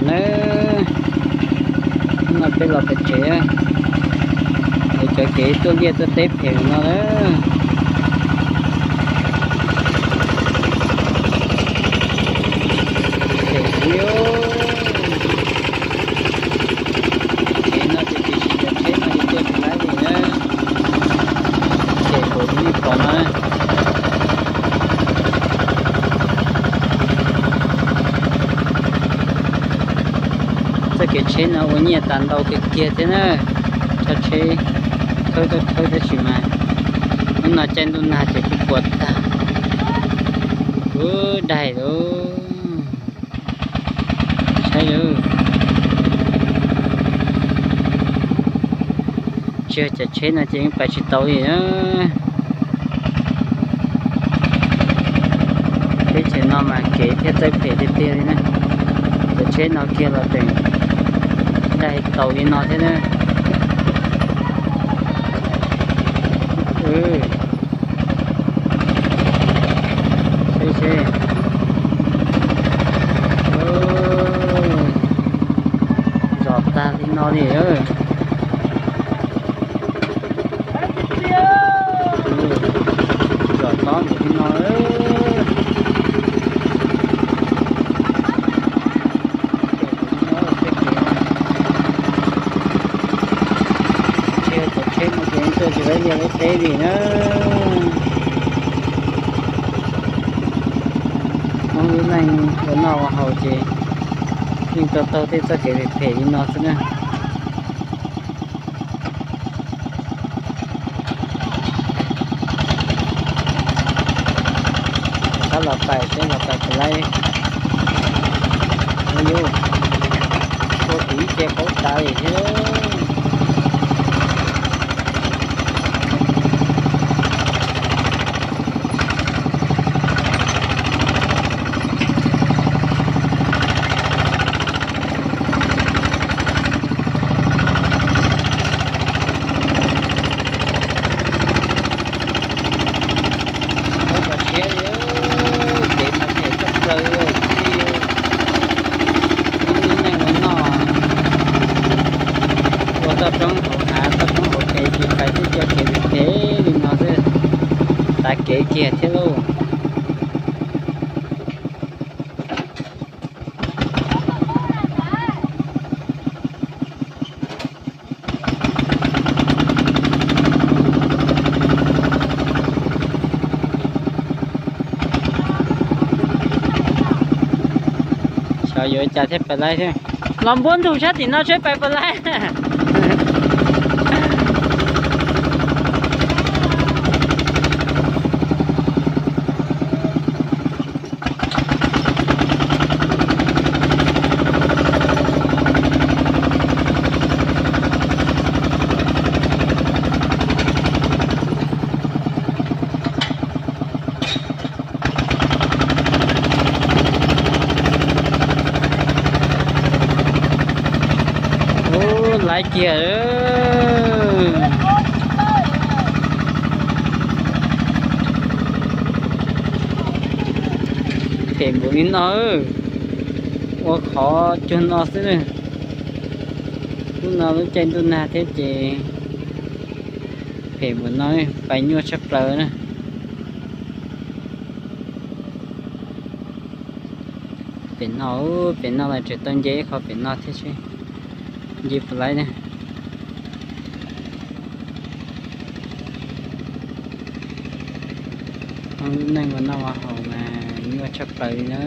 Na, hnub no peb los pem tsev, es cov kev tuaj liaj tuaj teb phem no na. Phem heev li. Kev no ces tiam sis cov tsheb no ces tuaj tsis laib li na. Ces kuv li pom no. Txoj kev tsheb no ua nyiaj tas ntau kawg kiag thiab na. Tsheb khawb khawb tab sis mas hnub no caij ntuj nag ces kuj puas tag. Ub, daig lauj. Saib lauj. Tsis yog cov tsheb no ces yeej pais tsis tau li na. Teb chaws no mas kev thiaj txawj phem tiag tiag li na. Cov tsheb no kiag los tseem daig taus li no thiab na. Seb seb. Zom tag li no li. Zom tob npaum li no. Tsis yog cov tsheb no ces tuaj tsis laib liaj laib teb li na. Hmoob lub neej ua noj ua haus ces yeej tau taug tej txoj kev phem phem li no xwb na. Rov qab los pais seb los pais puas laib. Ua yuj, ua kuv ib ce qaub tas li thiab. Muab cov siab li, kev mas phem tshaj plaws li. Hmoob lub neej ua noj, ua toj roob hauv hav toj roob hauv pes ces pais twb coj kev phem li no xwb, tav kev kiag thiab lauj. Xyov yuav ua cas thiaj pais laib thiab. Los npuab ntug sab tim no seb pais puas laib. Ub, laib kiag. Phem npaum li no, ua qhov cuag no xwb na. Hnub no lub caij ntuj nag thiab ces phem npaum no, pais nyuaj tshaj plaws na. Pem no, pem no los tseem tau nce ib qho pem no thiab seb nce puas laib na. Hmoob lub neej ua noj ua haus mas nyuaj tshaj plaws li na.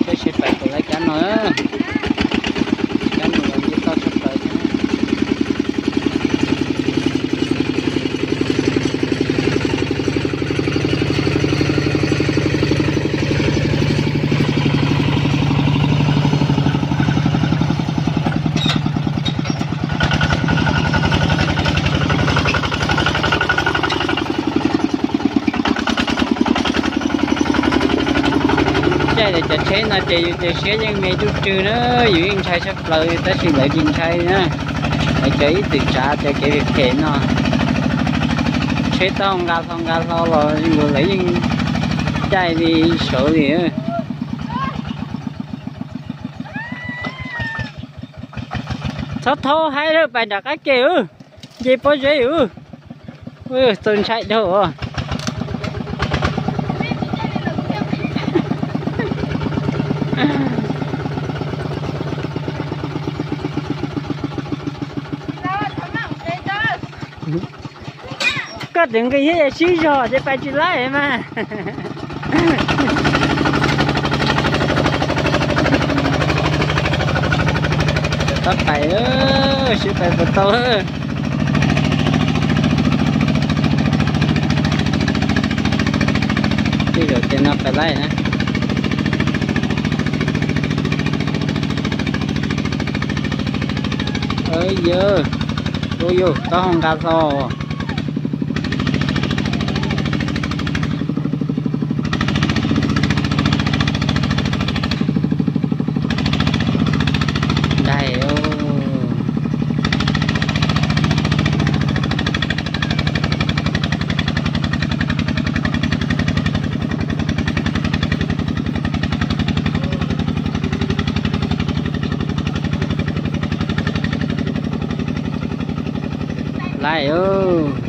Peb sib pais puas laib kab no, kab no los nce toj tshaj plaws thiab. Caij cov tsheb no ces yus ces siab yeej me cuj rwg na, yus yeej ntshai tshaj plaws tab sis lawv tsis ntshai na. Lawv cov ib txwm tsav cov kev phem phem no, tsheb taub hau nqa hlo nqa hlo los lawv yeej caij li sawv li. Txhob thaub haib lawm, pais nram qab ke, nce pob zeb. Txaus ntshai dhau. Koj twb nqis thiab sib zog ces pais tsis laib mas. Tab pais, sib pais puas tau. Tej zaum tias no pais laij na. Yog, ua yus taub hau nqa hlo. Daig. Laij os.